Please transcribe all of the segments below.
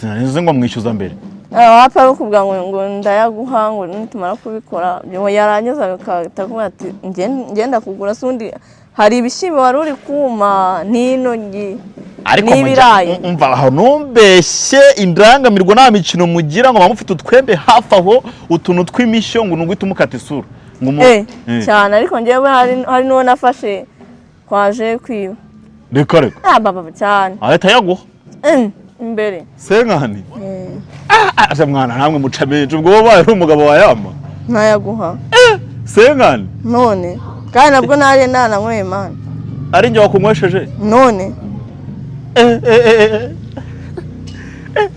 Sinari ngo mwishyuza mbere. Wapfa ari ukubwira ngo ndayaguha, ngo nitumara kubikora, ngo yarangiza agahita akubwira ati: "Ngenda kugura." Se undi hari ibishyimbo wari uri kuma n'intoryi Ariko n'ibirayi. Umva aho, ntumbeshye, indangamirwa nta mikino mugira ngo mufite utwembe hafi aho, utuntu tw'imishyo, ngo nuguhita umukata isura ngo Cyane, ariko njyewe hari n'uwo nafashe kwaje kwiba. Reka reka! Ah, baba, cyane. Ahita yaguha? Imbere. Cinquante? Ah, aje mwana, namwe muca menshi. Ubwo wabaye ari umugabo wayama? Ntayaguha. Cinquante? None kandi nabwo nari nananyweye, man. Ari njye wakunywesheje? None.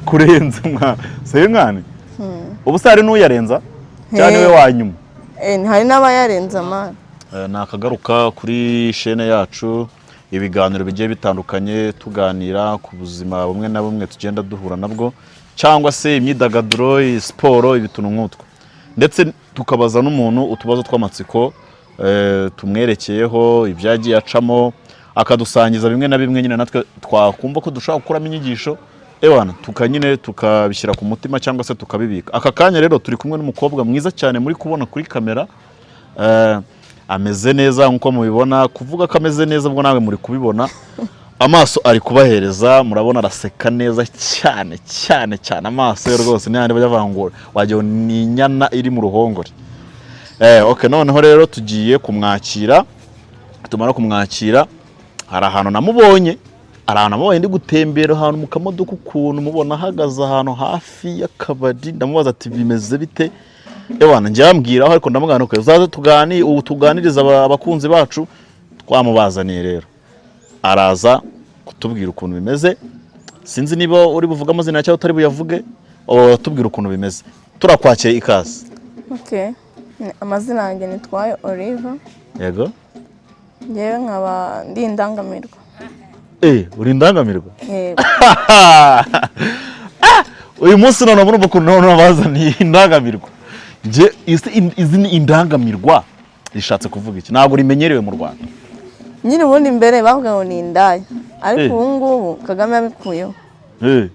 Kurenza mwana, cinquante. Ubu se hari n'uyarenza cyane we wa nyuma? Hari n'abayarenza, man. Ni akagaruka kuri shene yacu, ibiganiro bigiye bitandukanye, tuganira ku buzima bumwe na bumwe tugenda duhura nabwo, cyangwa se imyidagaduro, siporo, ibituntu nk'utwo, ndetse tukabaza n'umuntu utubazo tw'amatsiko tumwerekeyeho, ibyagiye acamo, akadusangiza bimwe na bimwe nyine natwe twakumva ko dushobora gukuramo inyigisho, ewana tuka nyine tukabishyira ku mutima cyangwa se tukabibika. Aka kanya rero turi kumwe n'umukobwa mwiza cyane muri kubona kuri kamera. Ameze neza nk'uko mubibona. Kuvuga ko ameze neza, ubwo nawe muri kubibona, amaso ari kubahereza, murabona araseka neza cyane cyane cyane. Amaso ye rwose ni yandi bajya bavuga ngo wagira ngo ni inyana iri mu ruhongore. Okay, noneho rero tugiye kumwakira. Tumara kumwakira, hari ahantu namubonye ndi gutembera ahantu mu kamodoka, ukuntu mubona ahagaze ahantu hafi y'akabari. Ndamubaza ati: "Bimeze bite?" Ewana njya yambwiraho, ariko ndamubwira ngo uzaze tugani ubu tuganirize abakunzi bacu. Twamubazaniye rero, araza kutubwira ukuntu bimeze. Sinzi niba uri buvuge amazina cyangwa utari buyavuge, tubwira ukuntu bimeze. Turakwakira, ikaze. Okay. Amazina yanjye nitwaye Olive. Yego. Ngewe nkaba ndi indangamirwa. Uri indangamirwa? Yego. Uyu munsi none murumva ukuntu none bazaniye indangamirwa. Nge izi ni indangamirwa, rishatse kuvuga iki? Ntabwo rimenyerewe mu Rwanda. Nyine ubundi mbere bavuga ngo ni indaya, ariko ubu ngubu Kagame yabikuyeho.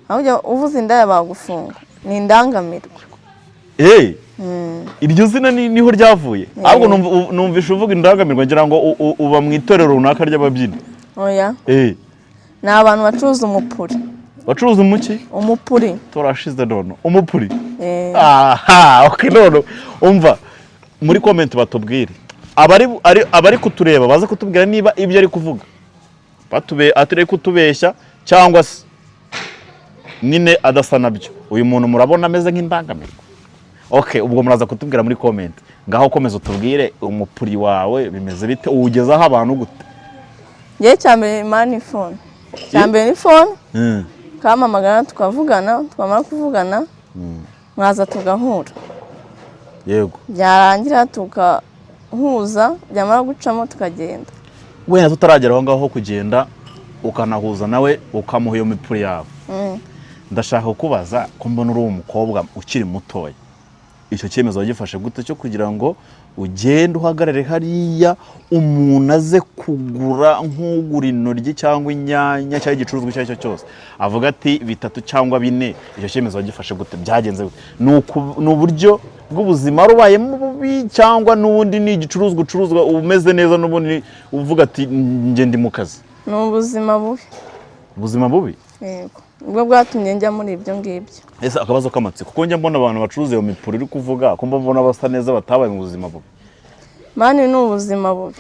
Ahubwo uvuze indaya bagufunga. Ni indangamirwa. Iryo zina niho ryavuye? Ahubwo numvishe uvuga indangamirwa ngira ngo uba mu itorero runaka ry'ababyinnyi. Oya. Ni abantu bacuruza umupuri. Bacuruza umuki? Umupuri. Turashize none, umupuri. Eh. Aha, okay. None umva, muri comment batubwire, abari kutureba baze kutubwira niba ibyo ari kuvuga atari kutubeshya cyangwa se nyine adasa nabyo. Uyu muntu murabona ameze nk'indangamirwa? Okay, ubwo muraza kutubwira muri comment. Ngaho komeza utubwire, umupuri wawe bimeze bite? Uwugezaho abantu gute? Ngewe cya mbere, man, ni phone. Cya mbere ni phone. Kampamagara tukavugana, twamara kuvugana mwaza tugahura. Byarangira tugahuza, byamara gucamo tukagenda. Wenda tutaragera aho ngaho kugenda ukanahuza nawe, ukamuha iyo mipuri yawe, ndashaka kukubaza ko mbona uri umukobwa ukiri mutoya, icyo cyemezo wagifashe gute cyo kugira ngo ugende uhagarare hariya, umuntu aze kugura nk'ugura intoryi cyangwa inyanya cyangwa igicuruzwa icyo ari cyo cyose, avuga ati bitatu cyangwa bine? Icyo cyemezo wagifashe gute? Byagenze gute? Ni uburyo bw'ubuzima wari ubayemo bubi, cyangwa n'ubundi ni igicuruzwa ucuruzwa umeze neza, n'ubundi uvuga ati: "Njye ndi mu kazi"? Ni ubuzima bubi. Ubuzima bubi? Yego, nibwo bwatumye njya muri ibyo ngibyo. Ese akabazo k'amatsiko, kuko njya mbona abantu bacuruza iyo mipuri uri kuvuga, ko mba mbona basa neza, batabaye mu buzima bubi? Man, ni ubuzima bubi.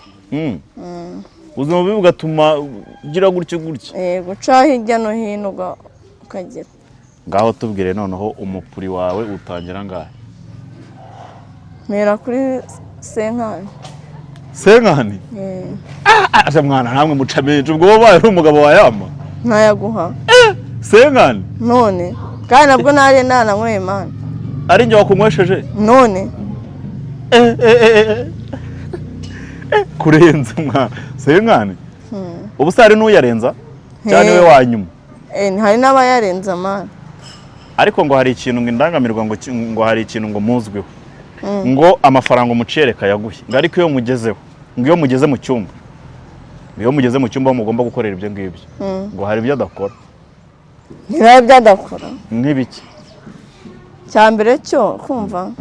Ubuzima bubi bugatuma ugira gutyo gutya? Yego, uca hirya no hino ukagera. Ngaho tubwire noneho, umupuri wawe utangira ngahe? Mpera kuri cinquante. Cinquante? Eh. Aje mwana, namwe muca menshi. Ubwo wabaye ari umugabo wayama? Ntayaguha. Cinquante? None kandi nabwo nari nananyweye, man. Ari njye wakunywesheje? None. Kurenza mwana, cinquante. Ubu se hari n'uyarenza cyane we wa nyuma? Hari n'abayarenza, man. Ariko ngo hari ikintu ngo indangamirwa ngo hari ikintu ngo muzwiho, ngo amafaranga umucereka yaguhe, ngo ariko iyo mugezeho, ngo iyo mugeze mu cyumba, ngo iyo mugeze mu cyumba aho mugomba gukorera ibyo ngibyo, ngo hari ibyo adakora. Ntibiba byadakora. Nk'ibiki? Cya mbere cyo kumva,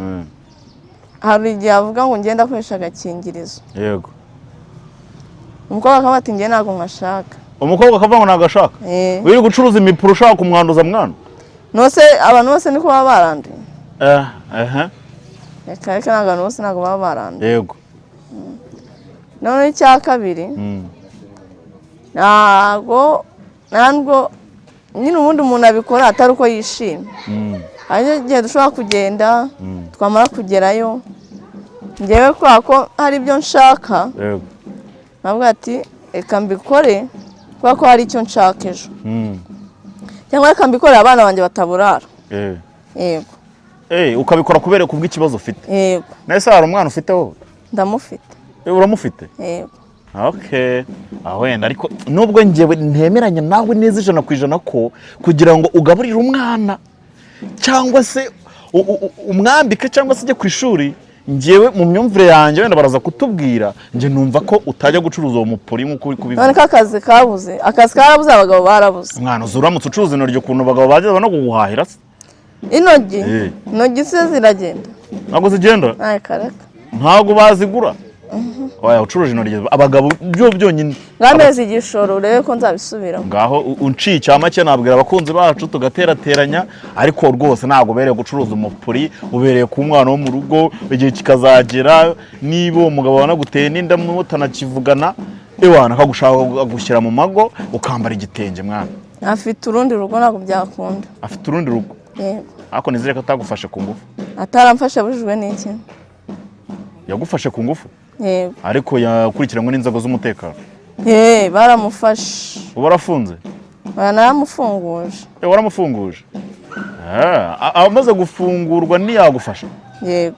hari igihe avuga ngo ngenda akoresha agakingirizo. Umukobwa akavuga ati: "Njye ntabwo nkashaka." Umukobwa akavuga ngo ntabwo ashaka? Eh. Wiri gucuruza imipuro ushaka kumwanduza, mwana. Nose abantu bose niko baba baranduye? Eh, aha. Reka reka, ntabwo abantu bose ntabwo baba baranduye. Noneho icya kabiri, ntabwo ntabwo nyine ubundi umuntu abikora atari uko yishimye. Hari igihe dushobora kugenda, twamara kugerayo, ngewe kubera ko hari ibyo nshaka, nkavuga ati: "Reka mbikore kubera ko hari icyo nshaka ejo," cyangwa "Reka mbikore abana banjye bataburara." Yego. Ukabikora kubera kubw'ikibazo ufite? Yego. Nese hari umwana ufite wowe? Ndamufite. Uramufite? Yego. Okay, aho wenda, ariko nubwo njyewe ntemeranya nawe neza 100% ko kugira ngo ugaburire umwana cyangwa se umwambike cyangwa se ujye ku ishuri, njyewe mu myumvire yanjye, wenda baraza kutubwira, njye numva ko utajya gucuruza uwo mupuri nk'uko uri None kubivuga. ko akazi kabuze, akazi karabuze, abagabo barabuze. Umwana uzi uramutse ucuruza intoryi, ukuntu abagabo bajya no kuguhahira se? Intoryi? Eh. Intoryi se ziragenda? Ntabwo zigenda? Ntawe kareka. Ntabwo bazigura. Oya, ucuruje intoryi abagabo byo byonyine. Ngamezi igishoro urebe ko nzabisubiramo. Ngaho unciye icya make, nabwira abakunzi bacu tugaterateranya, ariko rwose ntabwo ubereye gucuruza umupuri, ubereye ku mwana wo mu rugo. Igihe kikazagera, niba uwo mugabo wanaguteye n'inda mutanakivugana, ewana akagushaka agushyira mu mago, ukambara igitenge, mwana. Afite urundi rugo, ntabwo byakunda. Afite urundi rugo? Yego. Ariko nizere ko atagufashe ku ngufu. Ataramfashe abujijwe n'iki? Yagufashe ku ngufu? Yego. Ariko yakurikiranywe n'inzego z'umutekano? Eh, baramufashe. Uba arafunze? Baranamufunguje. Waramufunguje. Ah, amaze gufungurwa ntiyagufasha? Yego.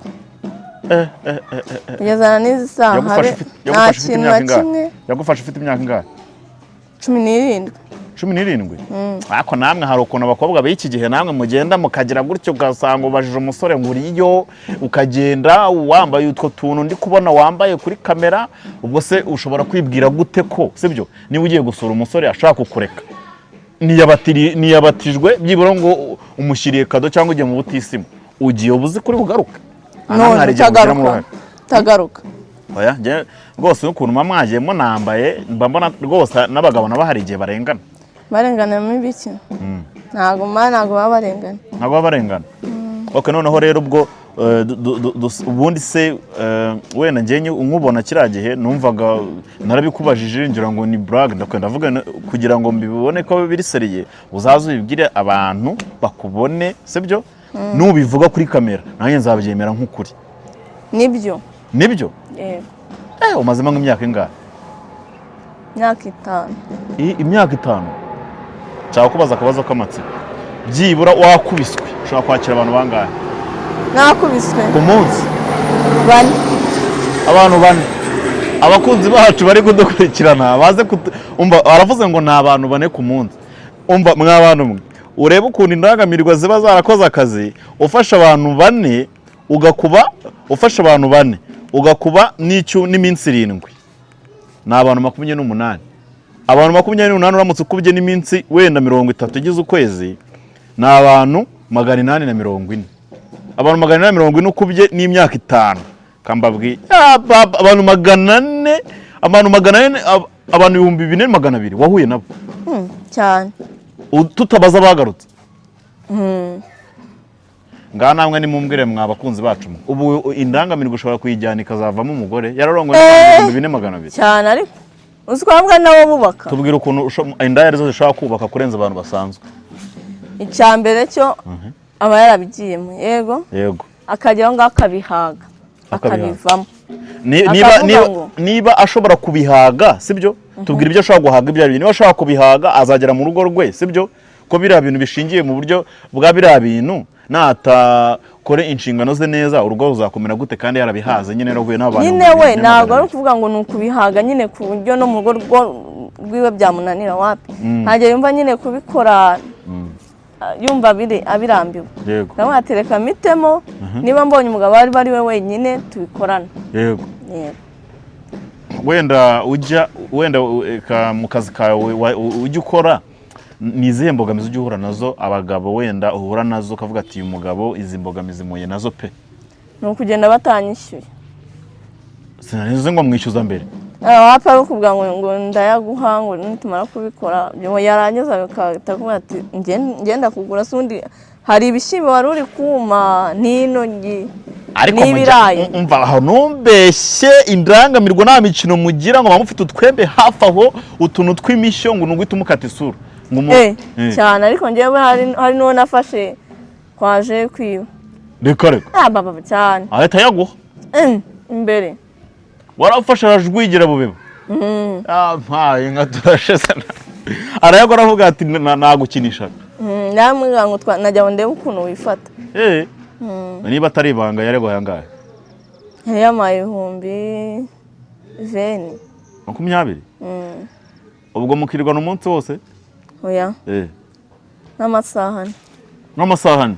Eh, eh, eh, eh. Kugeza na n'izi saha Yagufashe habe ufite nta yagufashe ufite kintu imyaka na ingahe? kimwe. Yagufashe ufite imyaka ingahe? 17. 17. Ariko namwe hari ukuntu abakobwa b'iki gihe namwe mugenda mukagira gutyo, ugasanga ubajije umusore ngo uriyo, ukagenda wambaye utwo tuntu ndi kubona wambaye kuri kamera. Ubwo se ushobora kwibwira gute ko sibyo, niba ugiye gusura umusore ashaka kukureka, niyabatijwe, byibura ngo umushyiriye kado cyangwa ugiye mu butisimu, ugiye uba uzi kuri bugaruke? Aha namwe None hari igihe mugiramo utagaruka uruhare. Utagaruka. Oya, njye rwose ukuntu muba mwagiye munambaye, mba mbona rwose n'abagabo nabo hari igihe barengana. Barenganamo ibiki? Ntabwo ma ntabwo baba barengana. Ntabwo baba barengana. Ok, noneho rero ubwo ubundi se wenda njye nkubona kiriya gihe numvaga narabikubajije ngira ngo ni blague, ndakwenda ndavuga kugira ngo mbibone ko biri sérieux, uzaze ubibwire abantu bakubone, sibyo? Nubivuga kuri kamera nanjye nzabyemera nk'ukuri. Nibyo. Nibyo? Yego. Umazemo nk'imyaka ingahe? Imyaka 5. Imyaka 5. Nshaka kubaza akabazo k'amatsiko: byibura wakubiswe ushobora kwakira abantu bangahe? Nakubiswe? Ku munsi. Bane. Abantu bane. Abakunzi bacu bari kudukurikirana baze umva, baravuze ngo ni abantu bane ku munsi. Umva mwa bantu mwe, urebe ukuntu indangamirwa ziba zarakoze akazi. Ufasha abantu bane, ugakuba, ufasha abantu bane ugakuba n'icyo n'iminsi 7, ni abantu 28. Abantu 28 uramutse ukubye n'iminsi wenda 30 igize ukwezi, ni abantu 840. Abantu 840 ukubye n'imyaka 5, kambabwiye abantu 400, abantu 400, abantu 4200 wahuye nabo. Cyane. Tutabaza abagarutse. Ngaha namwe nimumbwire mwa bakunzi bacu mwe. Ubu indangamirwa ushobora kuyijyana ikazavamo umugore yararongoye n'abantu 4200? Cyane, ariko uzi ko bamwe nabo bubaka. Tubwire ukuntu indaya arizo zishobora kubaka kurenza abantu basanzwe. Icya mbere cyo aba yarabigiyemo, yego. Akageraho ngaho akabihaga. Akabihaga. Akabivamo. Niba Akavuga niba ngo- niba ashobora kubihaga, sibyo? Tubwira ibyo ashobora guhaga ibyo ari byo. Niba ashobora kubihaga, azagera mu rugo rwe, sibyo? Ko biriya bintu bishingiye mu buryo bwa biriya bintu, natakore inshingano ze neza, urugo ruzakomera gute kandi yarabihaze nyine, yarahuye n'abantu Nyine ibihumbi we bine ntabwo magana ari ukuvuga ngo ni ukubihaga nyine ku buryo no mu rugo rwiwe byamunanira, wapi. Ntabwo yumva nyine kubikora, yumva abirambiwe. Ndamubwira ati: "Reka mitemo, niba mbonye umugabo ari we wenyine tubikorana." Yego. Wenda ujya wenda mu kazi kawe ujya ukora. Ni izihe mbogamizi ujya uhura nazo, abagabo wenda uhura nazo ukavuga ati: "Uyu mugabo izi mbogamizi muhuye nazo pe"? Ni ukugenda batanyishyuye. Sinari ngo mwishyuza mbere. Wapfa ari ukuvuga ngo ndayaguha, ngo nitumara kubikora, ngo yarangiza bikahita kuvuga ati: "Ngenda kugura se undi, hari ibishyimbo wari uri kuma n'intoryi Ariko n'ibirayi." Umva aho, ntumbeshye, indangamirwa nta mikino mugira ngo mufite utwembe hafi aho, utuntu tw'imishyo, ngo ni uguhita umukata isura ngo Cyane, ariko njyewe hari n'uwo nafashe kwaje kwiba. Reka reka! Ah, baba, cyane. Ahita yaguha? Imbere. Warafashe arajwigira bubeba. Ah, mpaye nka turashize, arayagora, aravuga ati: "Nagukinishaga." Namubwira ngo najya ngo ndebe ukuntu wifata. Niba atari ibanga, yaregwa ayangahe? Yari yampaye 20,000. 20? Ubwo mukirirwana umunsi wose? Oya. N'amasaha 4. N'amasaha 4?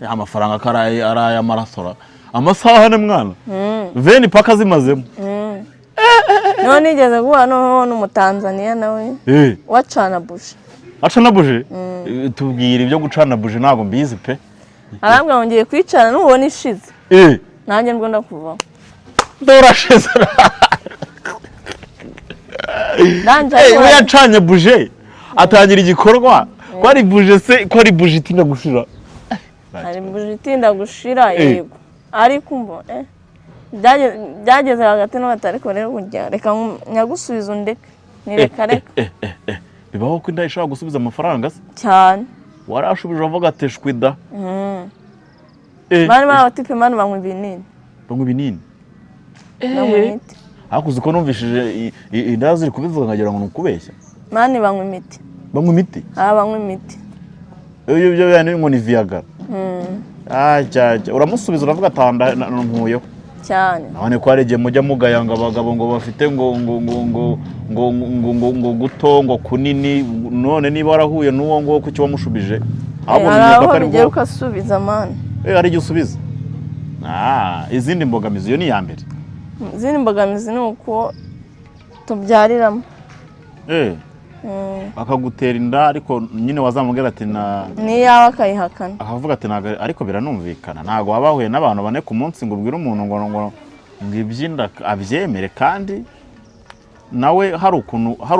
Ya amafaranga ko ari ay'amaraso, amasaha 4 mwana, 20 paka zimazemo. Noneho nigeze guhura noneho n'Umutanzaniya nawe wacana buji. Acana buje? Tubwira ibyo gucana buje, ntabwo mbizi pe. Arambwira ngo ngiye kwicara, nubona ishize nanjye ndwo ndakuvaho. Ndorashize. Ndangije We yacanye buje, atangira igikorwa ko ari buje se, ko ari buje itinda gushira? Hari buji itinda gushira. Yego, ariko umva byageze hagati n'abatari, ariko rero burya reka nyagusubiza undeke, ni reka reka. Bibaho ko inda ishobora gusubiza amafaranga se? Cyane. Warashubije avuga ati: "Shwida." Bari abatipe man banywa ibinini. Banywa ibinini? Banywa imiti. Ariko uzi ko numvishije inda ziri kubivuga nkagira ngo ni ukubeshya. Man, banywa imiti. Banywa imiti? Aba banywa imiti. Ibyo byo yani ngo ni Viagra. Ajya uramusubiza uravuga ati: "Aha nkuyeho." Cyane. None ko hari igihe mujya mugaya ngo abagabo ngo bafite ngo guto, ngo kunini, none niba warahuye n'uwo nguwo, kuki wamushubije? Ahubwo Hari nkeka aho ko ari bigera bwo ukasubiza, man. Hari igihe usubiza. Izindi mbogamizi, iyo ni iya mbere. Izindi mbogamizi ni uko tubyariramo. Akagutera inda, ariko nyine wazamubwira ati na N'iyawe akayihakana. Akavuga ati ntabwo. Ariko biranumvikana, ntabwo waba wahuye n'abantu bane ku munsi ngo ubwire umuntu ngo iby'inda abyemere, kandi nawe hari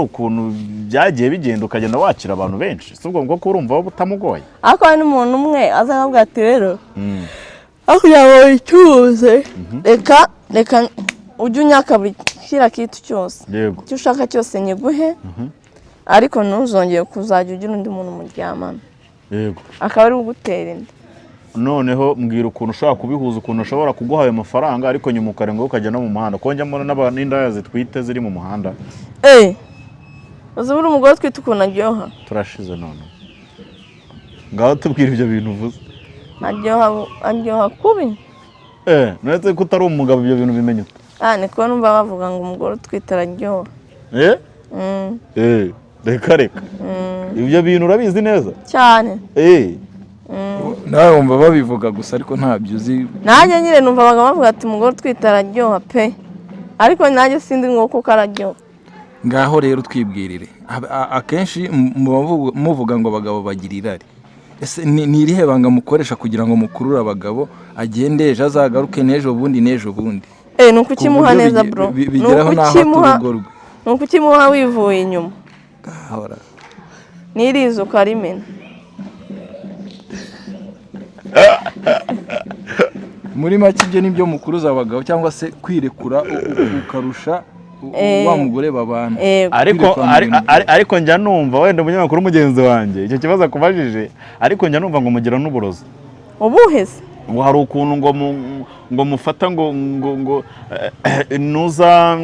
ukuntu byagiye bigenda, ukagenda wakira abantu benshi, si ubwo bwo urumva wowe utamugoye? Ariko hari n'umuntu umwe aza akavuga ati: "Rero aho kugira ngo wicuruze, reka reka ujye unyaka buri kiriya kintu cyose, icyo ushaka cyose nyiguhe, ariko ntuzongere kuzajya ugira undi muntu muryamana." Akaba ari ugutera inda. Noneho mbwira ukuntu ushobora kubihuza, ukuntu ushobora kuguha ayo mafaranga, ariko nyuma ukarenga ukajya no mu muhanda, ko njya mbona n'indaya zitwite ziri mu muhanda. Uzi buri umugore utwite ukuntu aryoha? Turashize. None ngaho tubwira ibyo bintu uvuze. Aryoha, aryoha kubi. Nuretse ko utari umugabo, ibyo bintu bimenya ute? Ah, niko numva bavuga ngo umugore utwite araryoha. Reka reka, ibyo bintu urabizi neza? Cyane. Nawe wumva babivuga gusa, ariko ntabyo uzi. Nanjye nyine numva abagabo bavuga ati: "Umugore utwite araryoha pe," ariko nanjye sindi ngo kuko araryoha. Ngaho rero twibwirire. Akenshi muba muvuga ngo abagabo bagira irari. Ese ni irihe banga mukoresha kugira ngo mukurure abagabo, agende ejo azagaruke n'ejo bundi n'ejo bundi? Ni ukukimuha Ku buryo neza, bro. Ni bigeraho n'aho ukukimuha, ata urugo rwe. ni ukukimuha wivuye inyuma. Ahora. N'iriza ukarimena. Muri make ibyo ni byo mukuruza abagabo, cyangwa se kwirekura ukarusha wa mugore babana? Yego. Ariko Kwirekura mu bintu byose. Ariko njya numva wenda umunyamakuru mugenzi wanjye icyo kibazo akubajije, ariko njya numva ngo mugira n'uburozi. Ubuhe se? Ngo hari ukuntu ngo mufata ngo nuza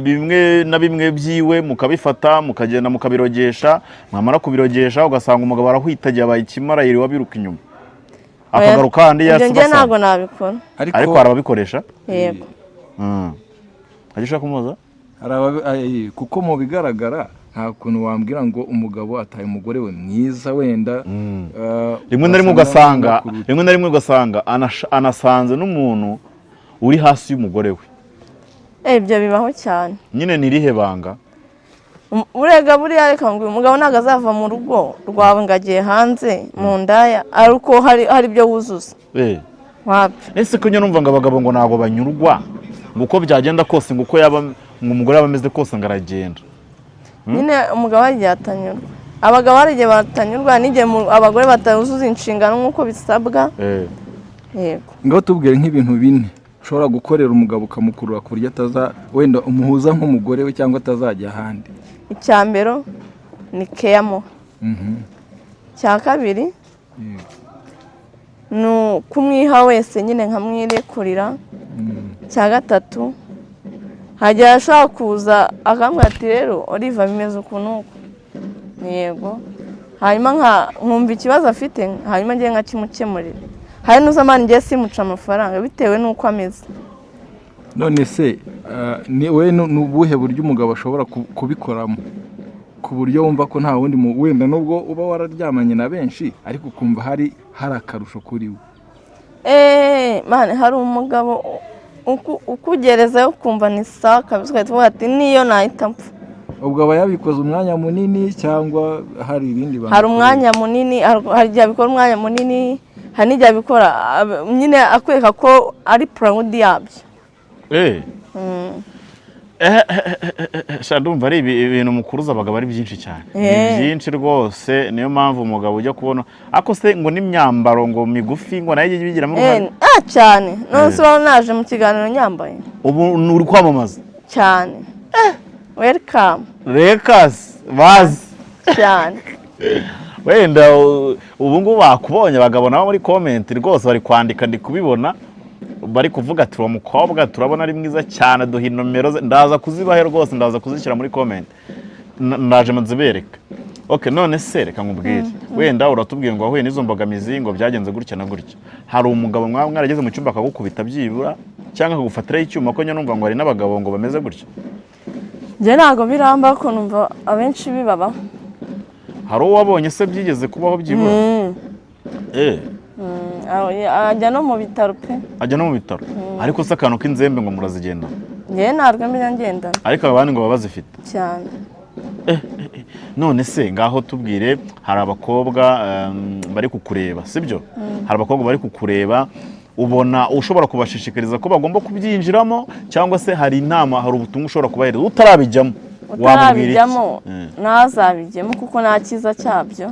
bimwe na bimwe byiwe mukabifata, mukagenda mukabirogesha, mwamara kubirogesha ugasanga umugabo arahwitagiye, abaye ikimara, yiriwe abiruka inyuma, akagaruka handi Ibyo njye yasubasanga. ntabwo nabikora. Ariko hari ababikoresha. Yego. Hari icyo ushaka kumubaza? Hari kuko mu bigaragara nta kuntu wambwira ngo umugabo ataye umugore we mwiza wenda, Rimwe na rimwe ugasanga kuruta. rimwe na rimwe ugasanga anasanze n'umuntu uri hasi y'umugore we. Ibyo bibaho cyane. Nyine ni irihe banga? Urega buriya, reka ngo uyu mugabo ntabwo azava mu rugo rwawe ngo agiye hanze mu ndaya ari uko hari ibyo wuzuza. Wapi. Ese ko njya numva ngo abagabo ngo ntabwo banyurwa, ngo uko byagenda kose, ngo uko yaba, ngo umugore yaba ameze kose, ngo aragenda? Nyine umugabo hari igihe atanyurwa, abagabo hari igihe batanyurwa n'igihe abagore batazuza inshingano nk'uko bisabwa. Yego. Ngaho tubwire nk'ibintu bine ushobora gukorera umugabo ukamukurura ku buryo ataza, wenda umuhuza nk'umugore we, cyangwa atazajya ahandi. Icya mbere ni care muha. Icya kabiri ni ukumwiha wese nyine, nkamwirekurira. Icya gatatu, hajya ashobora kuza akambwira ati: "Rero Oliva, bimeze uku n'uku." Ni yego, hanyuma nkumva ikibazo afite, hanyuma ngiye nkakimukemurira. Hari n'uzamana ngiye simuca amafaranga bitewe n'uko ameze. None se ni we ni ubuhe buryo umugabo ashobora kubikoramo ku buryo wumva ko nta wundi wenda nubwo uba wararyamanye na benshi, ariko ukumva hari akarusho kuri we? Eee man, hari umugabo ukugerezayo ukumva ni sawa kabisa, ugahita uvuga ati: "Niyo nahita mpfa." Ubwo aba yabikoze umwanya munini cyangwa hari ibindi bantu? Hari umwanya munini, hari igihe abikora umwanya munini, hari n'igihe abikora nyine akwereka ko ari proud yabyo. Sha, ndumva ari ibintu mukuruza abagabo ari byinshi cyane, ni byinshi rwose. Niyo mpamvu umugabo ujya kubona ako se ngo n'imyambaro ngo migufi ngo nayo ijye ibigiramo uruhare. Ah, cyane. None se urabona naje mu kiganiro nyambaye? Ubu ni uri kwamamaza. Cyane, welcome. Rekasi bazi. Cyane. Wenda ubu ngubu bakubonye abagabo nabo muri comment rwose bari kwandika, ndi kubibona, bari kuvuga ati: "Uwo mukobwa turabona ari mwiza cyane, duha inomero ze." Ndaza kuzibahe rwose, ndaza kuzishyira muri comment. Ndaje nzibereka. Okay, none se reka nkubwire, wenda uratubwiye ngo wahuye n'izo mbogamizi, ngo byagenze gutya na gutya. Hari umugabo mwaba mwarageze mu cyumba akagukubita byibura, cyangwa akagufatiraho icyuma? Ko njya numva ngo hari n'abagabo ngo bameze gutya. Njye ntabwo biramba ko numva abenshi bibabaho. Hari uwo wabonye se byigeze kubaho byibura? Ajya no mu bitaro pe. Ajya no mu bitaro. Ariko se akantu k'inzembe ngo murazigenda? Njyewe ntabwo menya ngendana. Ariko abandi ngo baba bazifite. Cyane. None se ngaho tubwire, hari abakobwa bari kukureba, sibyo? Hari abakobwa bari kukureba, ubona ushobora kubashishikariza ko bagomba kubyinjiramo, cyangwa se hari inama, hari ubutumwa ushobora kubahereza? Utarabijyamo wamubwira iki? Utarabijyamo ntazabijyemo kuko nta cyiza cyabyo.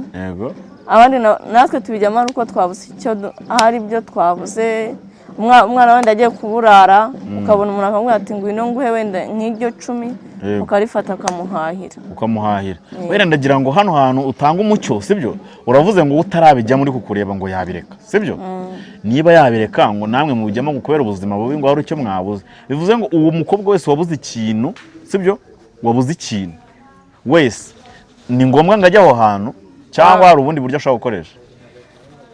Abandi natwe tubijyamo ari uko twabuze icyo hari ibyo twabuze. Umwana wenda agiye kuburara, ukabona umuntu akamubwira ati: "Ngwino nguhe wenda nk'iryo 10." Ukarifata ukamuhahira. Ukamuhahira. Wenda ndagira ngo hano hantu utanga umucyo, sibyo? Uravuze ngo utarabijyamo uri kukureba ngo yabireka, sibyo? Niba yabireka, ngo namwe mubijyamo ngo kubera ubuzima bubi, ngo hari icyo mwabuze, bivuze ngo uwo mukobwa wese wabuze ikintu, sibyo, wabuze ikintu wese, ni ngombwa ngo ajye aho hantu, cyangwa hari ubundi buryo ashobora gukoresha?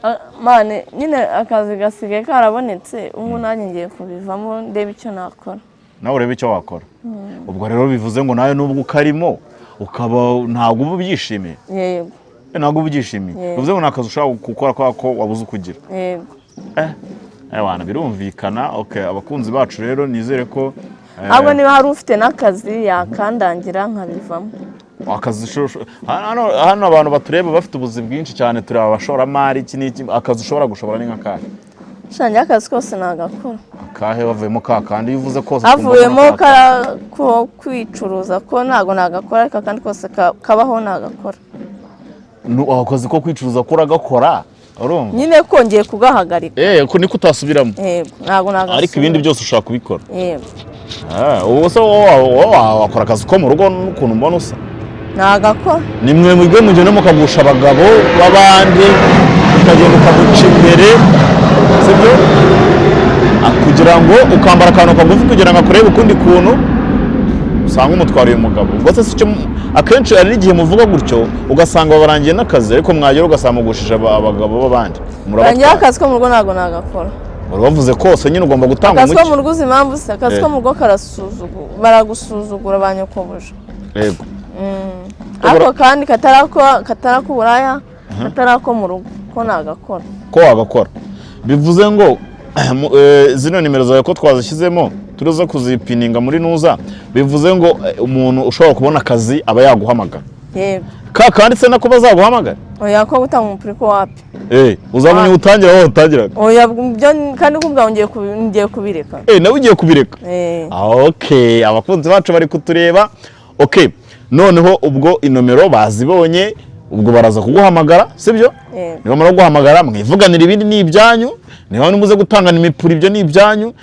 Ah, man, nyine akazi gasigaye karabonetse ubu, nanjye ngiye kubivamo ndebe icyo nakora. Nawe urebe icyo wakora. Ubwo rero bivuze ngo nawe nubwo ukarimo ukaba ntabwo uba ubyishimiye? Yego. Ntabwo uba ubyishimiye. Yego. Bivuze ngo ni akazi ushobora gukora kubera ko wabuze uko ugira. Yego. Ewana, birumvikana. Okay, abakunzi bacu rero nizere ko Ahubwo niba hari ufite n'akazi yakandangira nkabivamo. Akazi hano abantu batureba bafite ubuzi bwinshi cyane, tureba abashoramari, iki n'iki. Akazi ushobora gushobora ni nk'akahe? Shanjye akazi kose nagakora. Akahe bavuyemo ka kandi iyo uvuze kose twumva ko Havuyemo na ka kandi. ko kwicuruza ko ntabwo nagakora, ariko akandi kose kabaho nagakora. Ako kazi ko kwicuruza ko uragakora, urumva? Nyine kongeye kugahagarika. Ko niko utasubiramo. Yego, ntabwo nagasubira. Ariko ibindi byose ushobora kubikora. Yego. Ah, ubu se wowe wakora akazi ko mu rugo n'ukuntu mbona usa? Nagakora. Ni mwe mwebwe mugenda mukagusha abagabo b'abandi, ukagenda ukaguca imbere, sibyo? Ah, kugira ngo ukambara akantu kagufi kugira ngo akurebe ukundi kuntu, usanga umutwara uyu mugabo. Ubwo se si cyo akenshi hari n'igihe muvuga gutyo ugasanga barangiye n'akazi, ariko mwagera ugasanga mugushije abagabo b'abandi. Rangira. Murabatwara. Akazi ko mu rugo ntabwo nagakora. Wari wavuze kose nyine ugomba gutanga Akazi ko mu umucyo. rugo, uzi impamvu se? Akazi ko mu rugo karasuzugura, baragusuzugura ba nyokobuja. Ariko kandi katari ako uburaya, katari ako mu rugo ko nagakora. Ko wagakora, bivuze ngo zino nimero zawe ko twazishyizemo. Turaza kuzipininga muri nuza. Bivuze ngo umuntu ushobora kubona akazi aba yaguhamagara. Yego. Ka kanditse nako bazaguhamagara. Oya, ko gutanga umupuri ko wapi. Uzabona utangira aho utangiraga. Oya, byo kandi kubwa ngiye kubireka. Nawe ugiye kubireka? Eh. Okay, abakunzi bacu bari kutureba. Okay, noneho ubwo inomero bazibonye, ubwo baraza kuguhamagara, sibyo? Yego. Nibamara guhamagara mwivuganira, ibindi ni ibyanyu. Niba nimuze gutangana imipuri, ibyo ni ibyanyu.